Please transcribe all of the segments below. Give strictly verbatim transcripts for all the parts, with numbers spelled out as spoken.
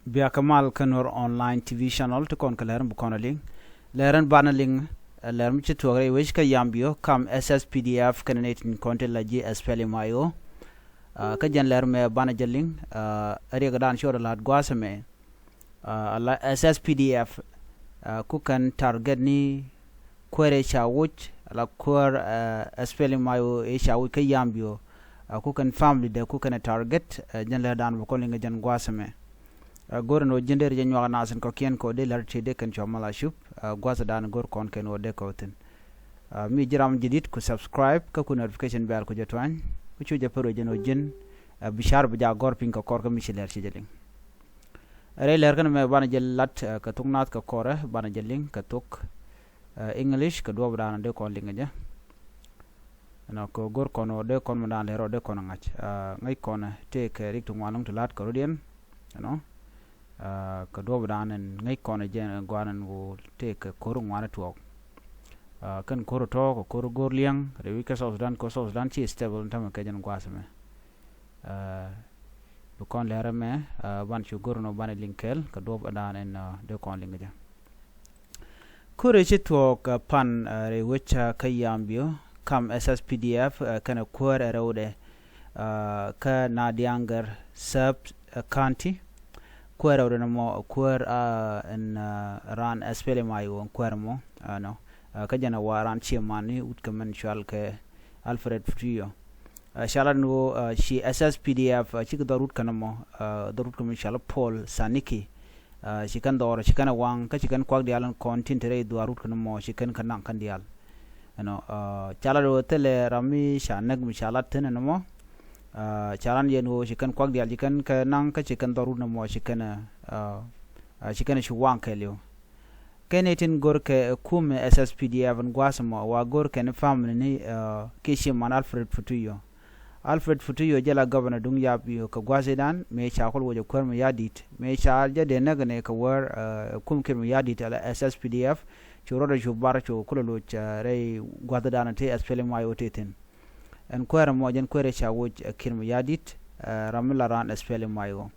Bia kɛ mal kä Nuer Online T V channel ti kɔn kɛ lɛr mi bi kɔn a liŋ. Lɛr in banɛ liŋ, eh, lɛr mi ci tuɔk rɛy wec kä Yambio kam S S P D F kɛnɛ nɛy tin kɔn ti la ji̱ S P L M I O. Ah, kä jɛn lɛr mɛ banɛ jɛ liŋ, ah, riɛk dan ci ɣɔt a la̱t gua̱a̱th ɛmɛ. Ah, ala S S P D F, ah, ku kɛn target ni kuäär ëë ca woc, ala kuäär, eh, S P L M I O ëë ca woc kä Yambio, eh, ku kɛn family dɛ ku kɛn target, eh, jɛn lɛ dan bä kɔn liŋ jɛn gua̱a̱th ɛmɛ. Eh, go̱r ɛn ɣöö ji̱n dee ri jɛ nyuak nath in kɔ̱kiɛn kɛ ɣöö dee la̱r ti dee kɛn cua mal a cup, eh, gua̱a̱th dan go̱r kɔn kɛn ɣöö dee kɛ wä thi̱n. Eh, mi ji̱ ram jadid ku subscribe kä ku notification bell ku jɛ tuany, ku cu jɛ pär ɣöö jɛn ɣöö ji̱n, eh, bi car bi jɛ a gɔ̱r piny kɛ kɔr kä mi ci lɛr ci jɛ liŋ. Rɛy lɛr kɛn mɛ banɛ jɛ lat, eh, kɛ thok nath kɛ kɔrɛ, banɛ jɛ liŋ kɛ thok, eh, English kɛ duɔp dan dee kɔn liŋ jɛ. Ɛnɔ kɛ go̱r kɔn ɔ dee kɔn mɛ dan lɛr ɔ dee kɔn ŋa̱c. Eh, ŋäc kɔn tëë kɛ rik ti ŋuan lɔŋ ti la̱t kɛ rɔ̱diɛn. Ɛnɔ, eh, kɛ duɔp dan ɛn ŋäc kɔn jɛ guan ɛn ɣöö tëë kɛ ko̱r ŋuan tuɔɔk. Eh, kɛn ko̱r tɔ̱ kɛ ko̱r go̱r liɛŋ rɛy wi̱c kä South Sudan, kɛ South Sudan ci stable tämɛ kɛ jɛn gua̱a̱th ɛmɛ. Eh, bi kɔn lɛr ɛmɛ, eh, ban cu go̱r nɔ banɛ liŋ kɛɛl kɛ duɔp dan ɛn, eh, dee kɔn liŋ jɛ. Ko̱r ëë ci tuɔɔk, eh, pan, eh, rɛy wec, eh, kä Yambio kam S S P D F, eh, kɛnɛ kuäär ɛ rɛwdɛ, eh, kä Nadianger Sub, eh, County. Kuäär ɛ rɛwdɛ nɔmɔ kuäär, eh, ɛn, eh, ran S P L M I O ɛn kuäär mɔ, eh, nɔ, eh, kä jɛn ɛ wa ran ciɛ man ni wut kɛ mɛn cual kɛ Alfred Futuyo. Eh, ca lat ni ɣöö, eh, ci S S P D F, eh, cikɛ dhɔr rut kɛn ɛmɔ, eh, dhɔr rut kɛn mi cɔal Paul Saniki. Eh, ci kɛn dhɔr, ci kɛn ɛ waŋ, kä ci kɛn kuak diaal in kɔn tin te rɛy dhɔr rut kɛn ɛmɔ, ci kɛn kɛ naŋ kɛn diaal. Ɛnɔ, eh, ca lat ɣöö thilɛ ram mi ca näk mi ca lat thi̱n ɛn ɛmɔ. Eh, ca lat yɛn ɣöö ci kɛn kuak diaal, ci kɛn kɛ naŋ, kä ci kɛn dhɔr rut ɛmɔ, ci kɛn, eh, eh, ci kɛn cu waŋ kɛɛliw. Kɛn itin go̱r kɛ kumɛ S S P D F in gua̱a̱th ɛmɔ wa go̱r kɛn family ni, eh, kiɛ ciɛ man Alfred Futuyo. Alfred Futuyo jɛ la governor duŋ Yambio kɛ gua̱a̱th idan mëë ca kul wec ɛ kuäär mi ya̱di̱t. Mëë ca jɛ dee näk ni kɛ wäär, eh, kum Kiir mi ya̱di̱t ala S S P D F. Cu rɔɔdɛ cu bar cu kulɛ loc, eh, rɛy gua̱a̱th idan ti S P L M I O ti thi̱n. Ɛn kuäär ɛmɔ jɛn kuäär ëë ca woc, eh, Kiir mi ya̱di̱t, eh, ram mi la ran S P L M I O.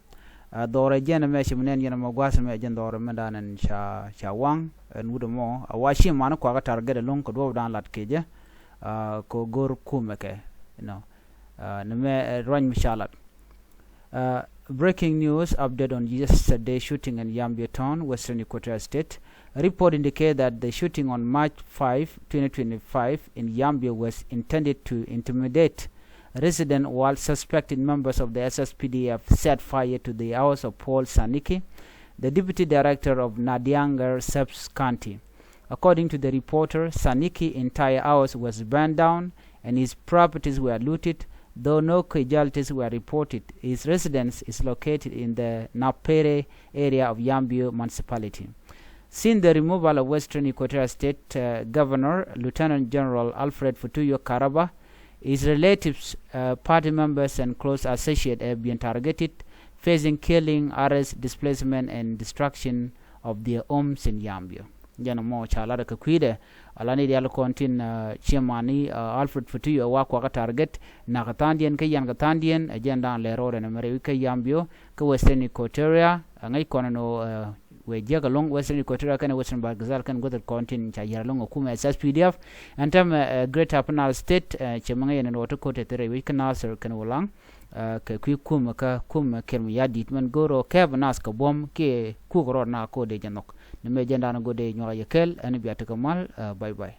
Eh, dhɔrɛ jɛn ɛmɛ ci mi nɛn jɛn ɛmɔ gua̱a̱th ɛmɛ jɛn dhɔrɛ mɛ dan ɛn ca, ca waŋ, ɛn wut ɛmɔ. A wa ci man kuakä target ɛlɔ̱ŋ kɛ duɔp dan lat kɛ jɛ, eh, kɛ go̱r kumɛ kɛ, you know, eh, ni mɛ, eh, ruany mi ca lat. Uh, breaking news update on yesterday shooting in Yambio Town, Western Equatoria State. A report indicate that the shooting on March five, twenty twenty-five in Yambio was intended to intimidate residents, while suspected members of the S S P D F set fire to the house of Paul Saniki, the deputy director of Nadianger Sub County. According to the reporter, Saniki entire house was burned down and his properties were looted, though no casualties were reported. His residence is located in the Napere area of Yambio municipality. Since the removal of Western Equatoria State, uh, Governor Lieutenant General Alfred Futuyo Karaba, his relatives, uh, party members and close associates have been targeted, facing killing, arrest, displacement and destruction of their homes in Yambio. Jɛn ɛmɔ ca lat kɛ kui̱dɛ, ala ni diaal kɔn tin, uh, ciɛ man ni, uh, Alfred Futuyo wa kuakä target, nakä tha̱a̱ŋdiɛn kä yian kä tha̱a̱ŋdiɛn, ɛ jɛn dan lɛ rɔɔdɛ ni mɛ rɛy wi̱c kä Yambio, kä Western Equatoria, ɛ ŋäc kɔn ni nɔ, uh, wëë jiäk ɛlɔ̱ŋ Western Equatoria kɛnɛ Western Bahr el Ghazal kɛnɛ guäth kɔn tin ca yiar ɛlɔ̱ŋ ɛ kumɛ S S P D F. Ɛn täämɛ, uh, Greater Upper Nile State, uh, cɛ mɛ ŋäc ɛn nɔ ti ko̱t ɛ thil rɛy wi̱c kä Nasir kɛnɛ Ulaŋ. Uh, kɛ kui̱ kumɛ kä kumɛ Kiir mi ya̱di̱t mɛn go̱o̱r ɔ kɛp nath kɛ buɔ̱m kiɛ kuk rɔɔd na ko̱dɛ jɛ nhɔk. Ni mɛ jɛn dan go̱o̱r dee nyuak yɛ kɛl, ɛn bia tekɛ mal, uh, bye bye.